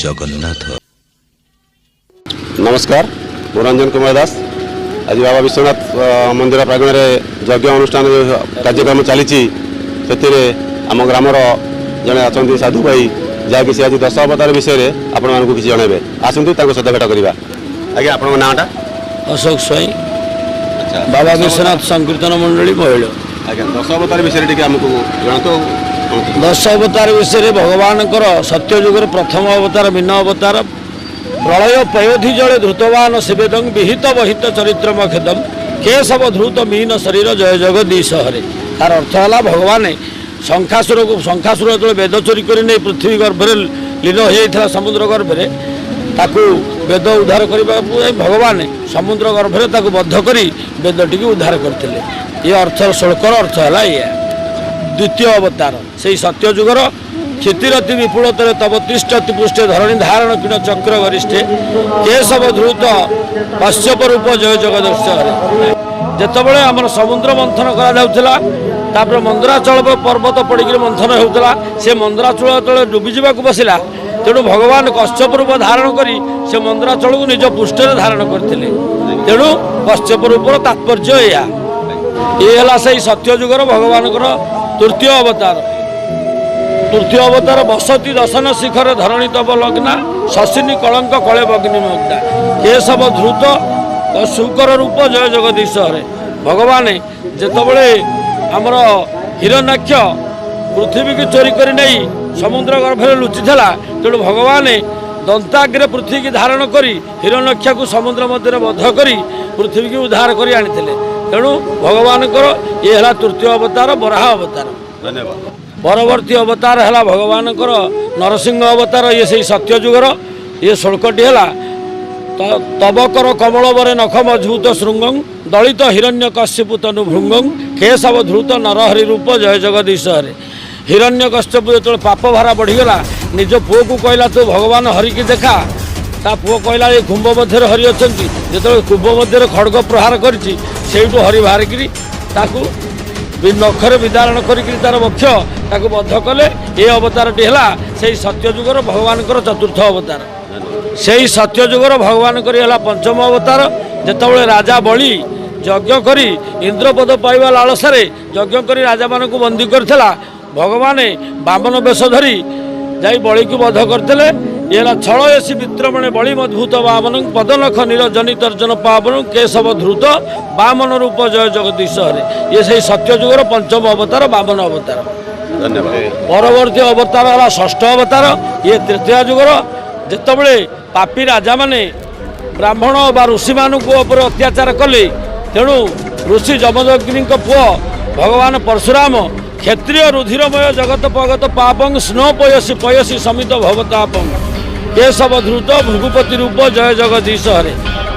ଜଗନ୍ନାଥ। ନମସ୍କାର, ମୁଁ ରଞ୍ଜନ କୁମାର ଦାସ। ଆଜି ବାବା ବିଶ୍ୱନାଥ ମନ୍ଦିର ପ୍ରାଙ୍ଗଣରେ ଯଜ୍ଞ ଅନୁଷ୍ଠାନ ଯେଉଁ କାର୍ଯ୍ୟକ୍ରମ ଚାଲିଛି, ସେଥିରେ ଆମ ଗ୍ରାମର ଜଣେ ଅଛନ୍ତି ସାଧୁ ଭାଇ, ଯାହାକି ସେ ଆଜି ଦଶ ଅବତାର ବିଷୟରେ ଆପଣମାନଙ୍କୁ କିଛି ଜଣାଇବେ। ଆସନ୍ତୁ, ତାଙ୍କ ସହିତ ଭେଟ କରିବା। ଆଜ୍ଞା, ଆପଣଙ୍କ ନାଁଟା? ଅଶୋକ ସ୍ୱାଇଁ। ଆଚ୍ଛା। ବାବା ବିଶ୍ୱନାଥ ସଂକୀର୍ତ୍ତନ ମଣ୍ଡଳୀ, ମହିଳ। ଆଜ୍ଞା, ଦଶ ଅବତାର ବିଷୟରେ ଟିକେ ଆମକୁ ଜଣାନ୍ତୁ। ଦଶ ଅବତାର ବିଷୟରେ, ଭଗବାନଙ୍କର ସତ୍ୟଯୁଗର ପ୍ରଥମ ଅବତାର ମୀନ ଅବତାର। ପ୍ରଳୟ ପୟୋଧି ଜଳେ ଧୃତବାନ ଶିବେଦଂ ବିହିତ ବହିତ ଚରିତ୍ର ମଖେଦಂ କେଶବ ଧୃତ ମୀନ ଶରୀର ଜୟ ଜଗଦୀଶ ହରେ। ତାର ଅର୍ଥ ହେଲା, ଭଗବାନ ଶଙ୍ଖାସୁରକୁ, ଶଙ୍ଖାସୁର ଯେତେବେଳେ ବେଦ ଚୋରି କରି ନେଇ ପୃଥିବୀ ଗର୍ଭରେ ଲୀନ ହୋଇଯାଇଥିଲା ସମୁଦ୍ର ଗର୍ଭରେ, ତାକୁ ବେଦ ଉଦ୍ଧାର କରିବାକୁ ଯାଇ ଭଗବାନ ସମୁଦ୍ର ଗର୍ଭରେ ତାକୁ ବଦ୍ଧ କରି ବେଦଟିକୁ ଉଦ୍ଧାର କରିଥିଲେ। ଏ ଅର୍ଥ, ଶ୍ଳୋକର ଅର୍ଥ ହେଲା ଏଇଆ। ଦ୍ୱିତୀୟ ଅବତାର ସେଇ ସତ୍ୟ ଯୁଗର। କ୍ଷିତିରତି ବିପୁଳତରେ ତବ ତିଷ୍ଠତି ପୃଷ୍ଠେ ଧରଣୀ ଧାରଣ କିଣ ଚକ୍ର ଗରିଷ୍ଠେ କେଶବ ଧୃତ କଶ୍ୟପ ରୂପ ଜୟ ଜଗଦୀଶ ହରେ। ଯେତେବେଳେ ଆମର ସମୁଦ୍ର ମନ୍ଥନ କରାଯାଉଥିଲା, ତାପରେ ମନ୍ଦରାଚଳ ପର୍ବତ ପଡ଼ିକିରି ମନ୍ଥନ ହେଉଥିଲା, ସେ ମନ୍ଦରାଚଳ ଯେତେବେଳେ ଡୁବିଯିବାକୁ ବସିଲା, ତେଣୁ ଭଗବାନ କଶ୍ୟପ ରୂପ ଧାରଣ କରି ସେ ମନ୍ଦରାଚଳକୁ ନିଜ ପୃଷ୍ଠରେ ଧାରଣ କରିଥିଲେ। ତେଣୁ କଶ୍ୟପ ରୂପର ତାତ୍ପର୍ଯ୍ୟ ଏଇଆ। ଇଏ ହେଲା ସେଇ ସତ୍ୟଯୁଗର ଭଗବାନଙ୍କର ତୃତୀୟ ଅବତାର। ତୃତୀୟ ଅବତାର। ବସତି ଦଶନ ଶିଖର ଧରଣୀ ତବ ଲଗ୍ନା ଶଶିନୀ କଳଙ୍କ କଳେ ବଗ୍ନି ମଗ୍ନା କେଶବ ଧୃତ ଶୁକର ରୂପ ଜୟ ଜଗଦୀଶ ହରେ। ଭଗବାନ ଯେତେବେଳେ ଆମର ହିରଣ୍ୟାକ୍ଷ ପୃଥିବୀକୁ ଚୋରି କରି ନେଇ ସମୁଦ୍ର ଗର୍ଭରେ ଲୁଚିଥିଲା, ତେଣୁ ଭଗବାନ ଦନ୍ତାଗ୍ରେ ପୃଥିବୀକି ଧାରଣ କରି ହିରଣ୍ୟାକ୍ଷକୁ ସମୁଦ୍ର ମଧ୍ୟରେ ବଦ୍ଧ କରି ପୃଥିବୀକି ଉଦ୍ଧାର କରି ଆଣିଥିଲେ। ତେଣୁ ଭଗବାନଙ୍କର ଇଏ ହେଲା ତୃତୀୟ ଅବତାର, ବରାହ ଅବତାର। ଧନ୍ୟବାଦ। ପରବର୍ତ୍ତୀ ଅବତାର ହେଲା ଭଗବାନଙ୍କର ନରସିଂହ ଅବତାର। ଇଏ ସେଇ ସତ୍ୟଯୁଗର। ଇଏ ଶ୍ଳୋକଟି ହେଲା, ତବକର କମଳବରେ ନଖ ମଜବୁତ ଶୃଙ୍ଗଂ ଦଳିତ ହିରଣ୍ୟ କଶ୍ୟପୁ ତନୁ ଭୃଙ୍ଗଂ କେଶବ ଧୃତ ନରହରି ରୂପ ଜୟ ଜଗଦୀଶ ହରେ। ହିରଣ୍ୟ କଶ୍ୟପ ଯେତେବେଳେ ପାପ ଭାରା ବଢ଼ିଗଲା, ନିଜ ପୁଅକୁ କହିଲା, ତୁ ଭଗବାନ ହରିକି ଦେଖା। ତା ପୁଅ କହିଲା, ଏ କୁମ୍ଭ ମଧ୍ୟରେ ହରି ଅଛନ୍ତି। ଯେତେବେଳେ କୁମ୍ଭ ମଧ୍ୟରେ ଖଡ଼ଗ ପ୍ରହାର କରିଛି, ସେଇଠୁ ହରି ବାହାରିକିରି ତାକୁ ନଖରେ ବିଦାରଣ କରିକିରି ତାର ବକ୍ଷ ତାକୁ ବଦ୍ଧ କଲେ। ଏ ଅବତାରଟି ହେଲା ସେଇ ସତ୍ୟଯୁଗର ଭଗବାନଙ୍କର ଚତୁର୍ଥ ଅବତାର। ସେଇ ସତ୍ୟଯୁଗର ଭଗବାନଙ୍କର ହେଲା ପଞ୍ଚମ ଅବତାର। ଯେତେବେଳେ ରାଜା ବଳି ଯଜ୍ଞ କରି ଇନ୍ଦ୍ରପଦ ପାଇବା ଲାଳସାରେ ଯଜ୍ଞ କରି ରାଜାମାନଙ୍କୁ ବନ୍ଦୀ କରିଥିଲା, ଭଗବାନ ବାମନ ବେଶ ଧରି ଯାଇ ବଳିକୁ ବଧ କରିଥିଲେ। ଇଏ ହେଲା, ଛଳୟସି ବିକ୍ରମଣେ ବଳି ମଦ୍ଭୂତ ବାମନ ପଦନଖ ନିରଜନି ତର୍ଜନ ପାବନ କେଶବ ଧୃତ ବାମନ ରୂପ ଜୟ ଜଗଦୀଶ ହରେ। ଇଏ ସେଇ ସତ୍ୟଯୁଗର ପଞ୍ଚମ ଅବତାର, ବାମନ ଅବତାର। ଧନ୍ୟବାଦ। ପରବର୍ତ୍ତୀ ଅବତାର ହେଲା ଷଷ୍ଠ ଅବତାର। ଇଏ ତୃତୀୟ ଯୁଗର। ଯେତେବେଳେ ପାପୀ ରାଜାମାନେ ବ୍ରାହ୍ମଣ ବା ଋଷିମାନଙ୍କୁ ଉପରେ ଅତ୍ୟାଚାର କଲେ, ତେଣୁ ଋଷି ଯମଦଗ୍ନିଙ୍କ ପୁଅ ଭଗବାନ ପରଶୁରାମ କ୍ଷତ୍ରିୟ ରୁଧିରମୟ ଜଗତ ପଗତ ପାପଂ ସ୍ନୋ ପୟସୀ ପୟସୀ ସମିତ ଭବତାପଂ କେଶବ ଧୃତ ଭୃଗୁପତି ରୂପ ଜୟ ଜଗଦୀଶ ହରେ।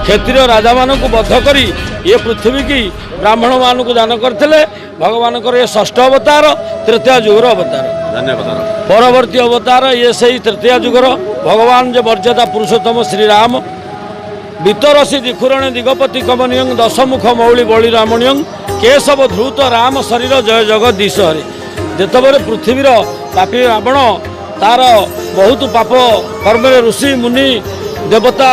କ୍ଷତ୍ରିୟ ରାଜାମାନଙ୍କୁ ବଧ କରି ଏ ପୃଥିବୀକି ବ୍ରାହ୍ମଣମାନଙ୍କୁ ଦାନ କରିଥିଲେ। ଭଗବାନଙ୍କର ଏ ଷଷ୍ଠ ଅବତାର, ତୃତୀୟ ଯୁଗର ଅବତାର। ଧନ୍ୟବାଦ। ପରବର୍ତ୍ତୀ ଅବତାର ଇଏ ସେଇ ତୃତୀୟ ଯୁଗର ଭଗବାନ ଯେ ମର୍ଯ୍ୟାଦା ପୁରୁଷୋତ୍ତମ ଶ୍ରୀରାମ। ବିତରସି ଦିଖୁରଣେ ଦିଗପତି କମନୀୟଂ ଦଶମୁଖ ମୌଳି ବଳି ରାମଣୀୟଂ କେଶବ ଧୃତ ରାମ ଶରୀର ଜୟ ଜଗଦୀଶ ହରେ। ଯେତେବେଳେ ପୃଥିବୀର ପାପୀ ରାବଣ ତାର ବହୁତ ପାପ କର୍ମରେ ଋଷି ମୁନି ଦେବତା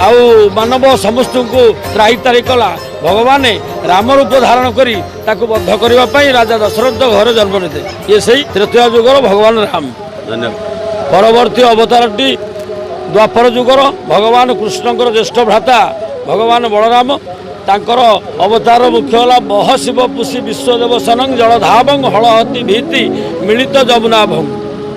ଆଉ ମାନବ ସମସ୍ତଙ୍କୁ ତ୍ରାହି ତ୍ରାହି କଲା, ଭଗବାନ ରାମ ରୂପ ଧାରଣ କରି ତାକୁ ବଦ୍ଧ କରିବା ପାଇଁ ରାଜା ଦଶରଥ ଘରେ ଜନ୍ମ ନେଇଥିଲେ। ଇଏ ସେଇ ତୃତୀୟ ଯୁଗର ଭଗବାନ ରାମ। ଧନ୍ୟବାଦ। ପରବର୍ତ୍ତୀ ଅବତାରଟି ଦ୍ୱାପର ଯୁଗର ଭଗବାନ କୃଷ୍ଣଙ୍କର ଜ୍ୟେଷ୍ଠ ଭ୍ରାତା ଭଗବାନ ବଳରାମ। ତାଙ୍କର ଅବତାର ମୁଖ୍ୟ ହେଲା, ବହ ଶିବ ପୁଷି ବିଶ୍ୱଦେବ ସନଂ ଜଳଧାବଂ ହଳହତି ଭୀତି ମିଳିତ ଯମୁନାଭଂ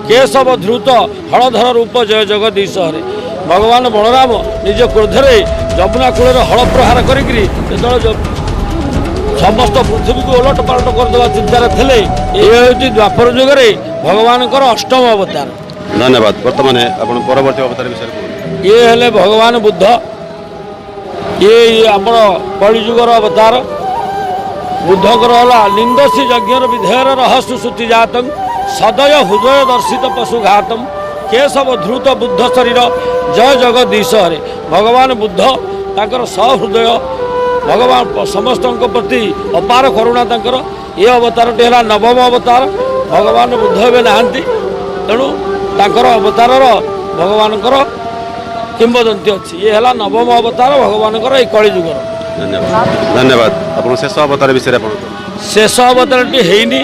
କେଶବ ଧୃତ ହଳଧର ରୂପ ଜୟ ଜଗଦୀଶ ହରେ। ଭଗବାନ ବଳରାମ ନିଜ କ୍ରୋଧରେ ଯମୁନା କୂଳରେ ହଳ ପ୍ରହାର କରିକିରି ଯେତେବେଳେ ସମସ୍ତ ପୃଥିବୀକୁ ଓଲଟ ପାଲଟ କରିଦେବା ଚିନ୍ତାରେ ଥିଲେ। ଏ ହେଉଛି ଦ୍ୱାପର ଯୁଗରେ ଭଗବାନଙ୍କର ଅଷ୍ଟମ ଅବତାର। ଧନ୍ୟବାଦ। ବର୍ତ୍ତମାନ ଆପଣ ପରବର୍ତ୍ତୀ ଅବତାର ବିଷୟରେ କୁହନ୍ତୁ। ଇଏ ହେଲେ ଭଗବାନ ବୁଦ୍ଧ। ଇଏ ଆମର କଳିଯୁଗର ଅବତାର। ବୁଦ୍ଧଙ୍କର ହେଲା, ନିନ୍ଦସୀ ଯଜ୍ଞର ବିଧେୟର ରହସ୍ୟ ଶ୍ରୁତି ଜାତଂ ସଦୟ ହୃଦୟ ଦର୍ଶିତ ପଶୁ ଘାତಂ କେଶବ ଧୃତ ବୁଦ୍ଧ ଶରୀର ଜୟ ଜଗଦୀଶ ହରେ। ଭଗବାନ ବୁଦ୍ଧ ତାଙ୍କର ସହୃଦୟ, ଭଗବାନ ସମସ୍ତଙ୍କ ପ୍ରତି ଅପାର କରୁଣା ତାଙ୍କର। ଏ ଅବତାରଟି ହେଲା ନବମ ଅବତାର। ଭଗବାନ ବୁଦ୍ଧ ଏବେ ନାହାନ୍ତି, ତେଣୁ ତାଙ୍କର ଅବତାରର ଭଗବାନଙ୍କର କିମ୍ବଦନ୍ତୀ ଅଛି। ଇଏ ହେଲା ନବମ ଅବତାର ଭଗବାନଙ୍କର ଏଇ କଳିଯୁଗର। ଧନ୍ୟବାଦ, ଧନ୍ୟବାଦ। ଆପଣ ଶେଷ ଅବତାର ବିଷୟରେ ଆପଣ ଶେଷ ଅବତାରଟି ହେଇନି,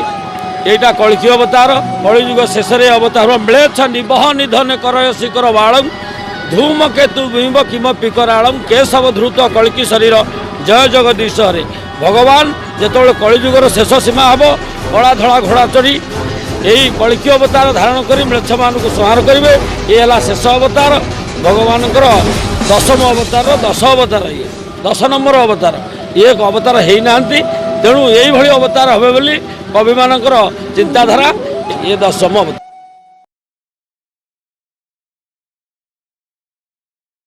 ଏଇଟା କଳ୍କୀ ଅବତାର। କଳିଯୁଗ ଶେଷରେ ଅବତାର। ମ୍ଳେଚ୍ଛ ନିବହ ନିଧନ କରୟ ଶିଖର ବାଳଂ ଧୂମକେତୁ ବିମ୍ବ କିମ ପିକରାଳಂ କେଶବ ଧୃତ କଳ୍କୀ ଶରୀର ଜୟ ଜଗଦୀଶ ହରେ। ଭଗବାନ ଯେତେବେଳେ କଳିଯୁଗର ଶେଷ ସୀମା ହେବ, କଳା ଧଳା ଘୋଡ଼ା ଚଢ଼ି ଏଇ କଳ୍କୀ ଅବତାର ଧାରଣ କରି ମ୍ଳେଚ୍ଛମାନଙ୍କୁ ସଂହାର କରିବେ। ଇଏ ହେଲା ଶେଷ ଅବତାର ଭଗବାନଙ୍କର, ଦଶମ ଅବତାରର ଦଶ ଅବତାର। ଇଏ 10 ନମ୍ବର ଅବତାର। ଇଏ ଏକ ଅବତାର ହେଇନାହାନ୍ତି, ତେଣୁ ଏଇଭଳି ଅବତାର ହେବେ ବୋଲି କବିମାନଙ୍କର ଚିନ୍ତାଧାରା। ଇଏ ଦଶମ ଅବତାର।